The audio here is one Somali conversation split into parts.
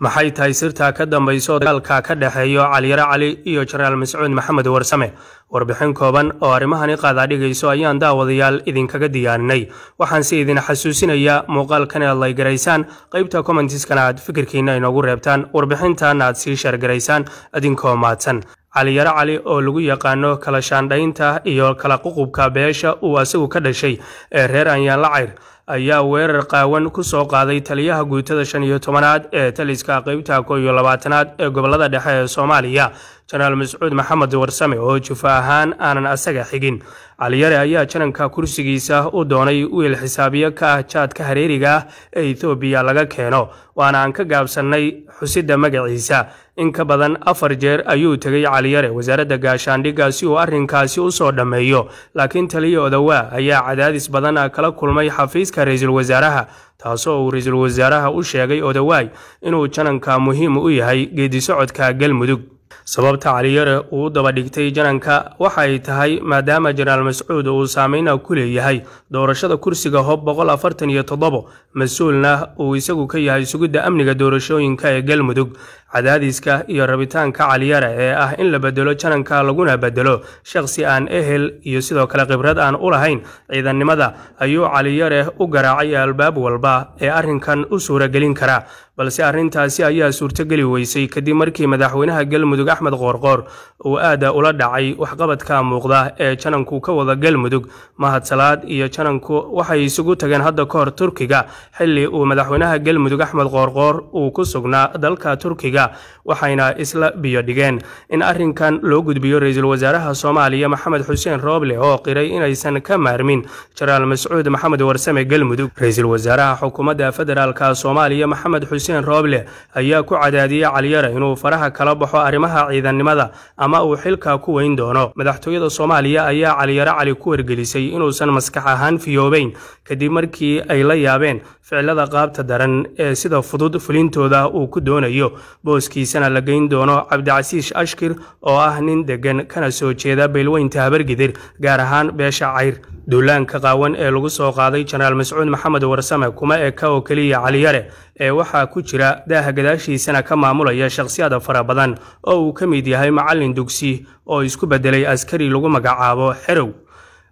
Maxay tahay sirta ka dambayso dagaalka ka dhexeeyo Caliyare Cali iyo Jenaraal Mascuud Maxamed Warsame? Warbixin kooban oo arrimahani qaadaadhigayso ayaan daawadayaal idinkaga diyaarinay. Waxaan si idin xasuusinayaa muuqaalkan aad laygaraysaan, qaybta commentiskana aad fikirkiina inoogu reebtaan, warbixintaana aad sii sheergaraysaan idinkoo mahadsan. Caliyare Cali oo lagu yaqaano kala shaandhaynta iyo kala ququbka beesha uu asagu ka dhashay ee reer Anyaanla Cayr ayaa weerar qaawan ku soo qaaday taliyaha guutada 15aad ee taliska qaybta 21aad ee gobolada dhexe ee Soomaaliya, Jenaraal Mascuud Maxamed Warsame, oo jufo ahaan aanan asaga xigin. Caliyare ayaa jananka kursigiisa u doonay wiil xisaabiye ka ah jaadka hareeriga ah ee Etoobiya laga keeno, waana aan ka gaabsannay xusidda magaciisa. In ka badan 4 jeer ayuu tegay Caliyare wasaaradda gaashaandhigga si uu arrinkaasi u soo dhammeeyo, laakiin taliya Odawaa ayaa cadaadis badan kala kulmay xafiiska ra-iisul wasaaraha, taasoo uu ra-iisul wasaaraha u sheegay Odawaay inuu jananka muhiim u yahay geeddi-socodka Galmudug. Sababta Caliyare uu daba dhigtay jananka waxay tahay maadaama Jenaraal Mascuud uu saameyna ku leeyahay doorashada kursiga Hob 147, mas-uulna uu isagu ka yahay sugidda amniga doorashooyinka ee Galmudug. Cadaadiska iyo rabitaanka Caliyare ee ah in la bedelo jananka laguna bedelo shakhsi aan ehel iyo sidoo kale khibrad aan u lahayn ciidannimada ayuu Caliyare u garaacay albaab walba ee arrinkan u suuragelin kara, balse arrintaasi ayaa suurtogeli weysay kadib markii madaxweynaha Galmudug Axmed Qoorqoor uu aada ula dhacay waxqabadka muuqda ee jananku ka wada Galmudug. Mahad Salaad iyo jananku waxay isugu tageen hadda ka hor Turkiga xilli uu madaxweynaha Galmudug Axmed Qoorqoor uu ku sugnaa dalka Turkiga, waxayna isla biyo dhigeen in arrinkan loo gudbiyo ra-iisul wasaaraha Soomaaliya Maxamed Xuseen Rooble oo qiray inaysan ka maarmin Jenaraal Mascuud Maxamed Warsame Galmudug. Ra-iisul wasaaraha xukuumadda federaalka Soomaaliya Maxamed Xuseen Rooble ayaa ku cadaadiyey Caliyare inuu faraha kala baxo arrimaha ciidannimada ama uu xilka ku weyn doono. Madaxtooyada Soomaaliya ayaa Caliyare Cali ku wargelisay inuusan maskax ahaan fiyoobeyn kadib markii ay la yaabeen ficilada qaabta daran ee sida fudud fulintooda uu ku doonayo, booskiisana la geyn doono Cabdicasiis Ashkir oo ah nin degan kana soo jeeda beelweynta Habargidir, gaar ahaan beesha Cayr. Duulaanka qaawan ee lagu soo qaaday Jenaraal Mascuud Maxamed Warsame kuma eka oo keliya Caliyare ee waxaa ku jira daaha gadaashiisana ka maamulaya shakhsiyaad fara badan oo uu ka mid yahay macallin dugsi oo isku bedelay askari lagu magacaabo Xerow.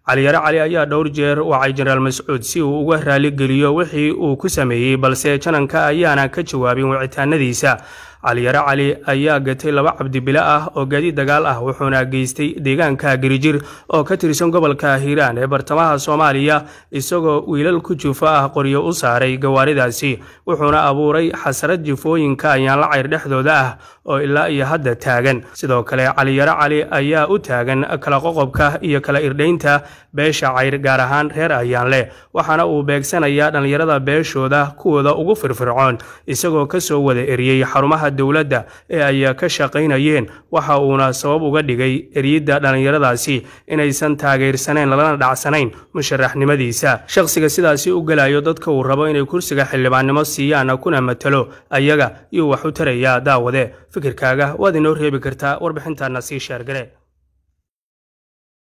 Caliyare Cali ayaa dhowr jeer wacay Jenaraal Mascuud si uu uga raaligeliyo wixii uu ku sameeyey, balse jananka ayaana ka jawaabin wicitaanadiisa. Caliyare Cali ayaa gatay 2 cabdibile ah oo gaadiid dagaal ah, wuxuuna geystay deegaanka Girijir oo ka tirsan gobolka Hiiraan ee bartamaha Soomaaliya, isagoo wiilal ku jufo ah qoryo u saaray gawaaridaasi, wuxuuna abuuray xasarad jufooyinka Ayaanla Cayr dhexdooda ah oo ilaa iyo hadda taagan. Sidoo kale Caliyare Cali ayaa u taagan kala qoqobka iyo kala irdhaynta beesha Cayr, gaar ahaan reer Ayaanle, waxaana uu beegsanayaa dhallinyarada beeshooda kuwooda ugu firfircoon, isagoo kasoo wada eriyey xarumaha dowladda ee ay ka shaqaynayeen. Waxa uuna sabab uga dhigay eryidda dhallinyaradaasi inaysan taageersanayn lalana dhacsanayn musharaxnimadiisa. Shakhsiga sidaasi u gelayo dadka uu rabo inay kursiga xildhibaannimo siiyaan kuna matalo ayaga yuu wax u tarayaa. Daawade, fikirkaaga waad inoo reebi kartaa, warbixintaana sii sheergare.